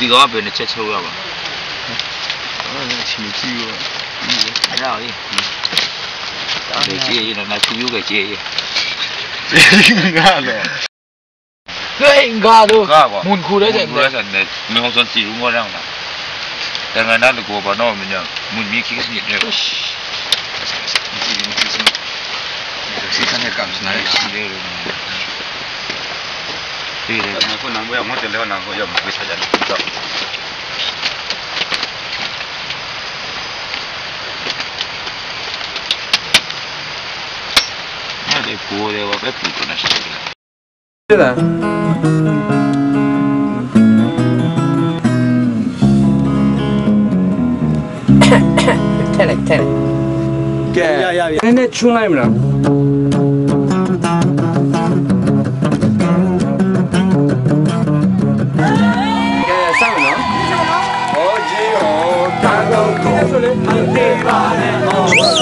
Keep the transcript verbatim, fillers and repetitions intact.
ဒီကောင်ကဘယ်နှစ်ချက်ချုပ်ရပါလဲ။ အဲ အချိန်ကြည့်ပါ။ ရအောင်လေ။ ကဲ ကြည့်ရနော်။ ငါဖြူဖြူကဲ ကြည့်ရ။ ငါလည်း။ ဟေး ငါတို့ ငါကွာ။ မုန်ခူထဲကျန်တယ်။ မုန်ခူထဲကျန်တယ်။ မင်းအောင်စောစီရုံးဝရံမှာ။ တန်ခါနားတကောပါတော့မင်းညမုန်မီခိစနစ်နဲ့။ စီစံနဲ့ကမ်စနာရဲ့စီလေးလို့။ ဒီလေ။ အခုနံပါတ် မဟုတ်တယ်လေ။ နံပါတ် မဟုတ်တယ်။ အဲ့ဒီကိုယ်တွေပဲ ပူတယ်။ ထဲလိုက် ထဲလိုက်။ ကဲ ရ ရ ရ နည်းနည်း ချူလိုက်မလား။ ကဲ စမယ်နော်။ ဟောခြင်းဟောတာတော့ ကိုယ်ဆိုလေ မသေးပါနဲ့။